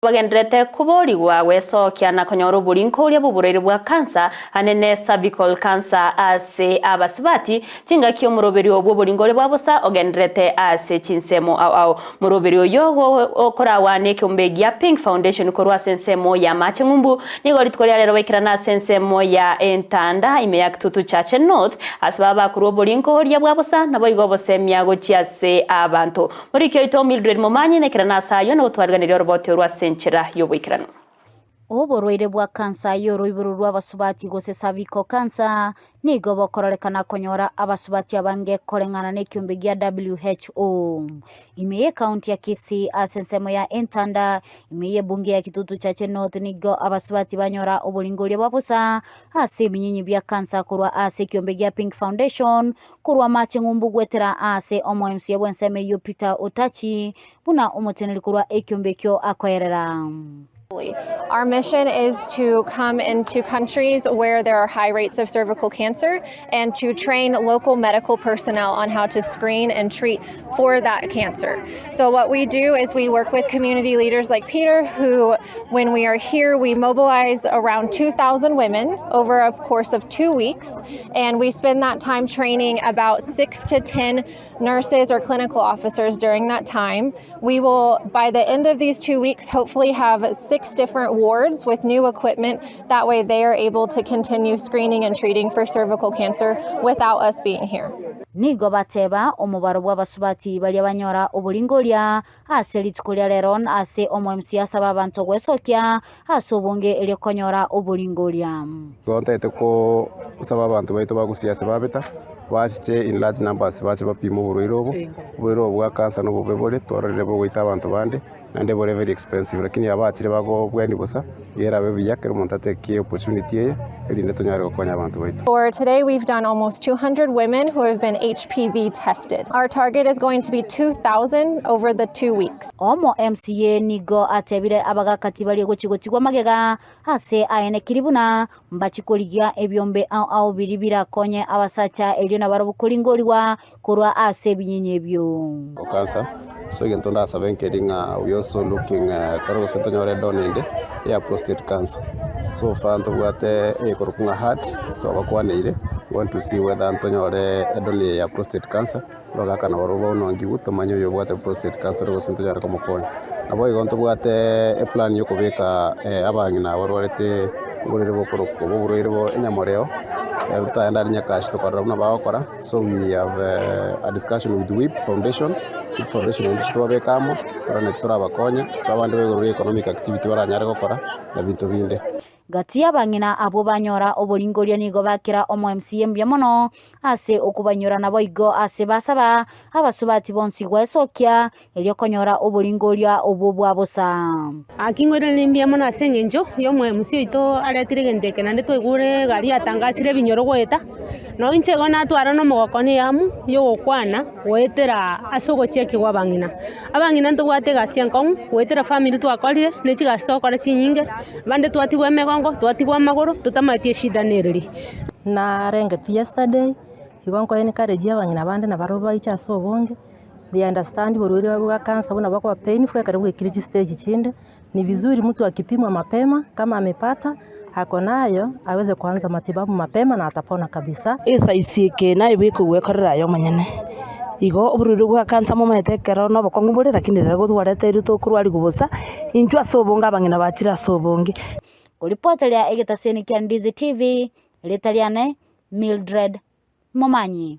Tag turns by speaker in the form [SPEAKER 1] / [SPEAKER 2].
[SPEAKER 1] Bagendererete koboorigwa gwesokia na konyora oborinko oria bw'oborwaire bwa kansa, anene cervical cancer ase abasubati, chingaki omoroberio bw'oboringo oria bwa bosa ogendererete ase chinsemo ao ao. Moroberio oyio okoragwa nekeombe gia Pink Foundation korwa ase ensemo ya Mache Ng'umbu nigo rituko ria rero baikerana ase ensemo ya Entanda ime ya Kitutu Chache North ase baba bakorwa oborinko oria bwa bosa naboigo obosemia gochia ase abanto. Moriki oito Mildred Momanyi naikerane ase ayio na gotwariganeria oroboti orwo ase enchera y'oboikeranu.
[SPEAKER 2] Oborwaire bwa kansa y'oroiboro rw'abasubati gose cervical cancer nigo bokororekana konyora abasubati abange koreng'ana nekiombe gia WHO. Ime y'ekaunti ya Kisii ase ensemo ya Entanda, ime y'ebunge ya Kitutu Chache North nigo abasubati banyora oboringoria bwa bosa ase ebinyinyi bia kansa korwa ase ekiombe gia Pink Foundation Korwa amache ng'umbu gwetera aase omo-MCA bw'ensemo eyio Peter Otachi buna omoteneneri korwa ekiombe ekio akoerera.
[SPEAKER 3] Our mission is to come into countries where there are high rates of cervical cancer and to train local medical personnel on how to screen and treat for that cancer. So what we do is we work with community leaders like Peter who when we are here we mobilize around 2,000 women over a course of 2 weeks and we spend that time training about 6 to 10 nurses or clinical officers during that time. We will, by the end of these 2 weeks, hopefully have 6 different wards with new equipment. That way they are able to continue screening and treating for cervical cancer without us being here.
[SPEAKER 2] Nigo bateba omobaro bw'abasubati baria banyora oboringoria Ase rituko ria rero ase omo-MC asabe abanto gwesokia ase obonge erio konyora oboringoria.
[SPEAKER 4] Igo ntagete kosaba abanto baito ba Gusii ase babeta, bachiche in large numbers bache bapime oborwaire obo, oborwaire obo bwa cancer nobobe bore, twarorire bogoita abanto bande, naende bore very expensive lakini abachire bagobweni bosa, iga erabe buya kera omonto atake opportunity eye, erinde tonyare gokonya abanto baito.
[SPEAKER 3] For today we've done almost 200 women who have been HPV tested. Our target is going to be 2,000 over the 2 weeks.
[SPEAKER 2] Omo MCA nigo atebire abagaka tibari gochi gotigwa magega ase aenekiri buna mbachi korigia ebiombe ao ao biria birakonye abasacha erio nabarobwo koringorigwa korwa ase ebinyinyi ebio.
[SPEAKER 4] Cancer, so egento ndasabe nkeri ng'a we also looking tore gose tonyore edona ende ya prostate cancer. So far ntobwate eyekorokwa ng'a heart twabakwaneire, we want to see whether ntonyore edona eye ya prostate cancer, abagaka nabo bono ngiwu tomanye oyo obwate prostate cancer tore gose ntonyare komokonya. Nabo igo ntobwate eplan ya okobeka abang'ina abarwarete oborwaire bokorokwa oborwaire bwa enyamoreo, totagenda aria nyakasi tokarora buna bagokora. So we have a discussion with WIP Foundation, WIP Foundation naende tobabeke amo, torore naki torabakonye, abande ba igoro ria economic activity baranyare gokora, na binto binde.
[SPEAKER 2] Gati y'abang'ina abwo banyora oboringoria nigo bakera omo-MCA mbuya mono ase okobanyora naboigo ase basaba abasubati bonsi gwesokia erio konyora oboringoria obwo bwa bosa.
[SPEAKER 5] Gaki ngoiraneria mbuya mono ase eng'encho y'omoemusi oito aretire egento eke naende twaigure egari yatangasire ebinyoro goeta, nonye inche igo natwara na omogoko na eamu ya ogokwana goetera ase ogochia kwa abang'ina. Abang'ina ntobwate egasi enkong'u goetera family twakorire ne chigasi togokora chinyinge, abande twatigwa emegongo, twatigwa amagoro, totamanyeti eshida nereri.
[SPEAKER 6] Narengetie yesterday, igo nko encourage abang'ina bande nabarobwo baiche ase obonge. They understand oborwaire bwa cancer buna bokoba painful ekero bwaikire chistage chinde, ni vizuri mtu akipimwa mapema kama amepata ako nayo aweze kuanza matibabu mapema na atapona kabisa.
[SPEAKER 7] Esaisi eke naye bweka ogwekorera aye omonyene. Igo oborwaire bwa cancer momanyete ekero na obokong'u bore lakini rero gotwareteirwe tokorwariwa bosa, intwe ase obonge abang'ina bachire ase obonge.
[SPEAKER 2] Koripoteria egetaseni kia Ndizi TV, Erieta riane Mildred Momanyi.